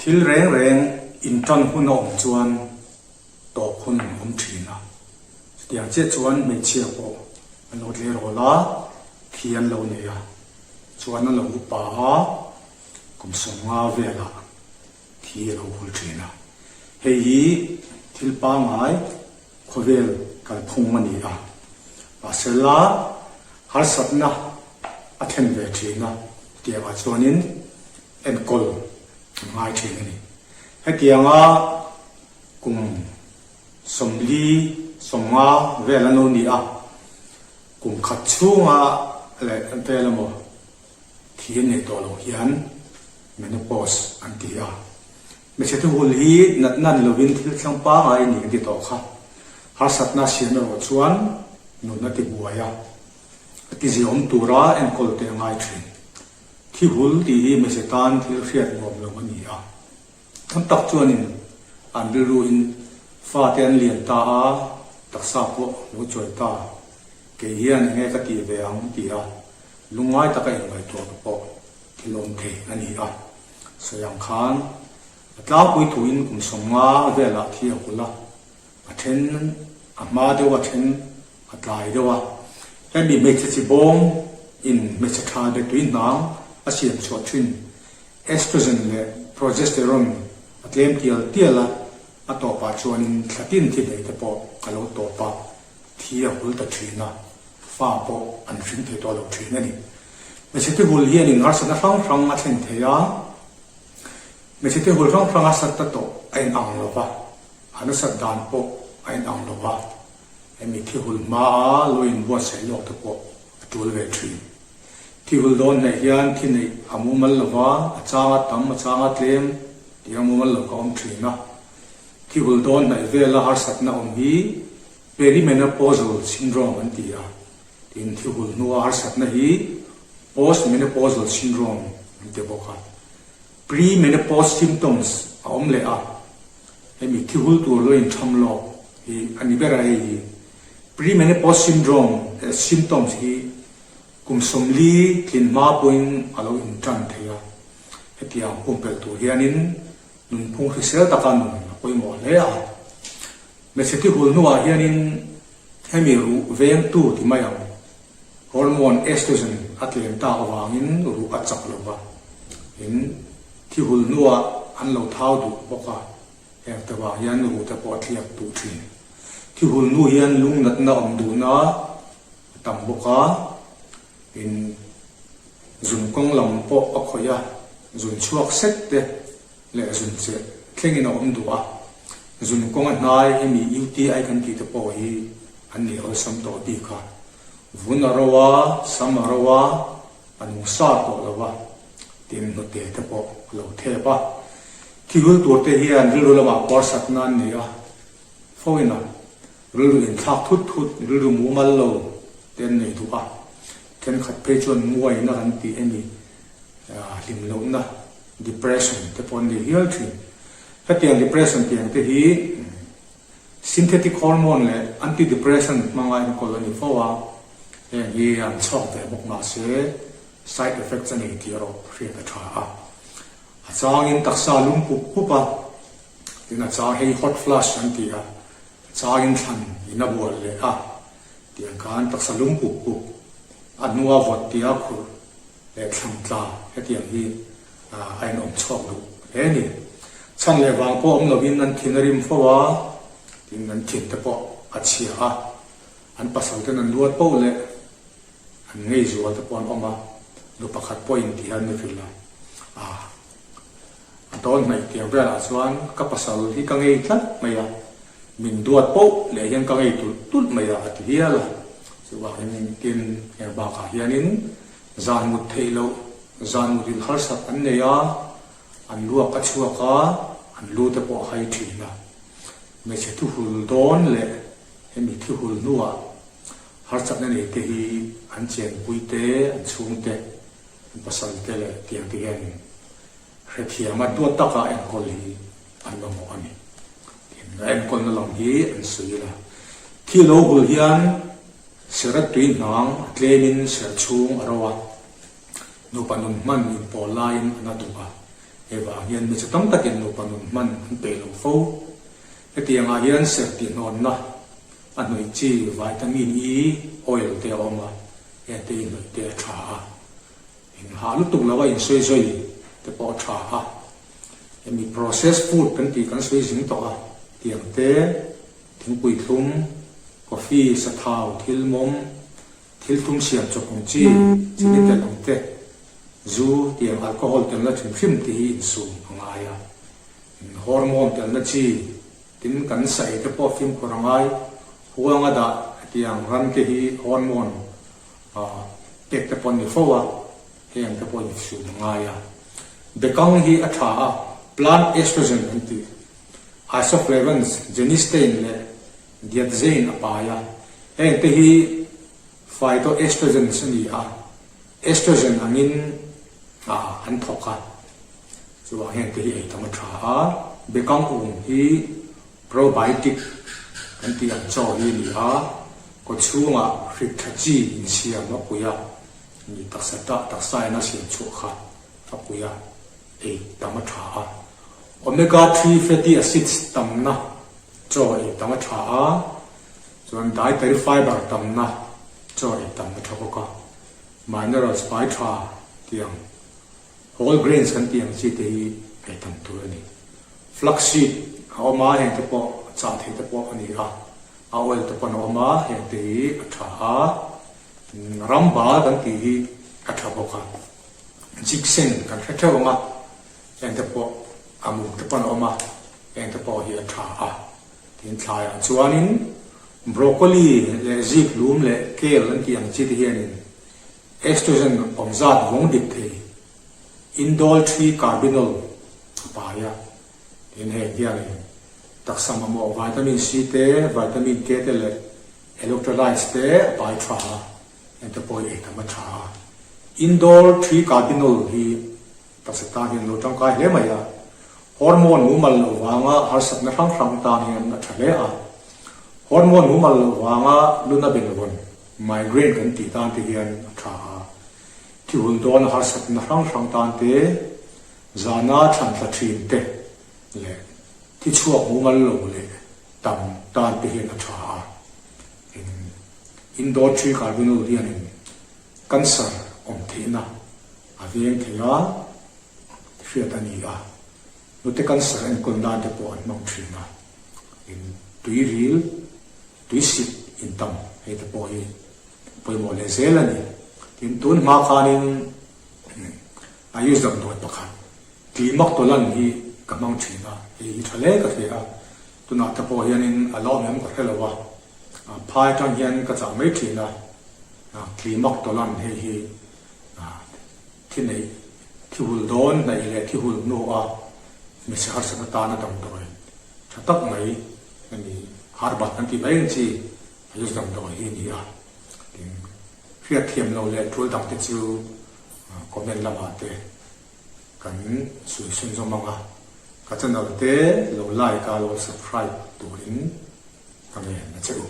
Thil reng reng intan hun a awm chuan tawp hun a awm thin a. Chutiang chiah chuan hmeichhia pawh an lo tleirawl a, thi an lo nei a, chuan a lo upa a, kum 50 velah thi a lo hul thin a. Hei hi thil pangngai khawvel kalphung a ni a, mahsela harsatna a thlen ve thin a, chutiangah chuanin enkawl an ngai thin a ni. Hetianga kum 40, 50 vel an lo ni a, kum khat chhunga leh vel emaw thi an neih tawh loh hian menopause an ti a. Hmeichhe thihul hi natna ni lovin thil thleng pangngai a ni kan ti tawh kha. Harsatna siam erawh chuan nun a ti buai a, a ti ziaawm tura enkawl te a ngai thin. Thihul tih hi hmeichhe tan thil hriat nuam lo a ni a. Tam tak chuanin an rilruin fate an lian ta a, taksa pawh lo chawi ta, kei hian enge ka tih ve ang ti a lungngai taka inngaihtuah te pawh thil awm thei a ni a. Sawi ang khan a tlangpui thuin kum 50 velah thi a hul a, a then a hma deuh a then a tlai deuh a. Hemi hmeichhe chi bawm in hmeichhe tha be tui hnang a siam chhuah thin estrogen leh progesterone a tlem tial tial a, a tawpah chuanin thla tin thi hlei te pawh a lo tawp a, thi a hul ta thin a, fa pawh an hring thei tawh lo thin a ni. Hmeichhe te hul hianin harsatna hrang hrang a thlen thei a, hmeichhe te hul hrang hrang a sat ta tawh a inang lo va, a nasat dan pawh a inang lo va, hemi thi hul hmaa lo inbuatsaih lawk te pawh a tul ve thin. Thi hul dawn hnaih hian thi neih a mumal lo va, a chang a tam, a chang a tlem tih a mumal lo ka awm thin a. Thi hul dawn hnaih vela harsatna awm hi perimenopausal syndrome an ti a, tin thi hul hnua harsatna hi postmenopausal syndrome an ti bawk a. Premenopause symptoms a awm leh a, hemi thi hul tur lo intham lawk hi a ni ber a hei hi. Premenopause syndrome symptoms hi kum 40 tlin hma pawhin a lo intan thei a, hetiang pumpelh tur hianin nunphung hrisel taka nun a pawimawh hle a. Hmeichhe thi hul hnuah hianin hemi ruh vengtu ti mai ang, hormone estrogen a tlem tak avangin ruh a chak lo va, in thi hul hnuah an lo thau duh bawk a, heng te vang hian ruh te pawh a tliak duh thin. Thi hul hnu hian lung natna awm duhna a tam bawk a, in zun kawng lam pawh a khawih a, zun chhuak sek te leh zun cheh thlengin a awm duh a, zun kawnga hnai hemi UTI kan tih te pawh hi an nei awlsam tawh bik a, vun a ro a, sam a ro a, a nung sa tawh lo a, tin hnute te pawh a lo thep a. Thihul tur te hian rilru lamah puarsatna an nei a, fo in a rilru inthlak thut thut, rilru mumal lo te an nei duh a, thenkhat phei chuan nguaina kan tih emi hlim lohna depression te pawh an nei hial thin. Hetiang depression tiang te hi synthetic hormone leh anti-depression hmanga enkawl a ni fo a, heng hi an chhuak ve bawk mahse side effects a nei tih erawh hriat a tha a. A changin taksa a lum pup pup a, tin a chang hei hot flush an ti a, a changin thlan in a bual leh a, tiang khan taksa lum pup pup a hnua vawt tia khurh leh thlang tla hetiang hi a inawm chhuak duh hle a ni. Chhan leh vang pawh awm lovin an thin a rim fo a, tin an thin te pawh a chhia a, an pasal ten an luat poh leh an ngei zual te pawh an awm a, nu pakhat pawhin ti hian ni hrilh a, a dawn hnaih tiang velah chuan ka pasal hi ka ngei tlat mai a, min duat poh leh hian ka ngei tulh tulh mai a, a ti hial a. Chuvangin tin heng bakah hianin zan mut theih loh, zan mut in harsat an nei a, an luak a chhuak a, an lu te pawh a hai thin a. Hmeichhe thihul dawn leh hemi thihul hnuah harsatna nei te hi an chenpui te, an chhung te, an pasal te leh tiang te hian hrethiam a duat taka enkawl hi an mamawh a ni. Tin, a enkawlna lam hi an sawi ila. Thi lo hul hian sera tui hnang a tlemin ser chhung a ro a, nupa nun hman inpawl laiin a na duh a. Hei vang hian hmeichhe tam takin nupa nun hman an peih lo fo. Hetiangah hian serh tihnawnna a hnawih chi vitamin E oil te a awm a, hengte hi hnawih te a tha a. Inhah lutuk lo a insawi zawi te pawh a tha a. Hemi processed food kan tih kan sawi zing tawh a, tiang te, thingpui thlum, coffee, sathau, thil mawm, Thil tum siam chawp ang chi, chini telh ang te, zu tiang alcohol telna hrim hrim te hi insum a ngai a. Hormone telna chi, tin kan sa ei te pawh fimkhur a ngai. Huanga dah tiang ran te hi hormone pek te pawh an ni fo a, heng te pawh insum a ngai a. Bekang hi a tha a, plant estrogen an ti, isoflavones, genistein leh Diatzein a pai a, heng te hi phytoestrogens a ni a, estrogen angin an thawk a, chuvang heng te hi ei tam a tha a, bekang um hi probiotic kan tih ang chaw hi a ni a, kawchhungah hrik tha chi insiam a pui a, ni taksa tah taksa in a siam chhuah kha a pui a, ei tam a tha a, omega 3 fatty acids tamna Chaw ei tam a tha a, chuan dietary fiber tamna chaw ei tam a tha bawk a, minerals pai tha tih ang, whole grains kan tih ang chi te hi ei tam tur a ni. Flax seed a awm a, heng te pawh chah theih te pawh a ni a, a oil te pawn a awm a, heng te hi a tha a, rambal kan tih hi a tha bawk a, ginseng kan hre theuh ang a, heng te pawh a mum te pawn a awm a. Hengte pawh hi a tha a, tin thlaiah chuanin broccoli leh zik lum leh kale an tih ang chi te hianin estrogen awm zat vawng dik thei indole thi carbinol a pai a, tin heng hianin taksa mamawh vitamin C te, vitamin K te leh electrolytes te a pai tha a, hengte pawh hi ei tam a tha a. Indole thi carbinol hi Taksa tan hian lo tangkai hle mai a, hormone mumal loh vanga harsatna hrang hrang tan hian a tha hle a. Hormone mumal loh vanga luna benvawn, migraine kan tih tan te hian a tha a. Thi hun dawna harsatna hrang hrang tan te, zana thlan tla thin te leh thi chhuak mumal lo leh tam tan te hian a tha a. Indoor tree carbinol hianin cancer awm theihna A veng thei a, hriat a ni a. Hnute cancer enkawl nan te pawh an hmang thin a. In tui ril, tui sik intam hei te pawh hi pawimawh leh zel a ni. Tin, tun hma khanin Ayush damdawi pakhat Tlimak Tolan hi ka hmang thin a, hei hi tha hle ka hria a. Tunah te pawh hianin a la awm em ka hre lo a, phai atang hian ka chah mai thin a, Tlimak Tolan hei hi Thi neih, thi hul dawn hnaih leh thi hul hnu a hmeichhe harsatna tana damdawi tha tak mai a ni. Herbal kan tih mai ang chi a use damdawi hi a ni a. Tin, hriatthiam lo leh tul dang te chu comment lamah te kan sawi sun zawm ang a. Ka channel te lo like a lo subscribe turin ka ngen a che u.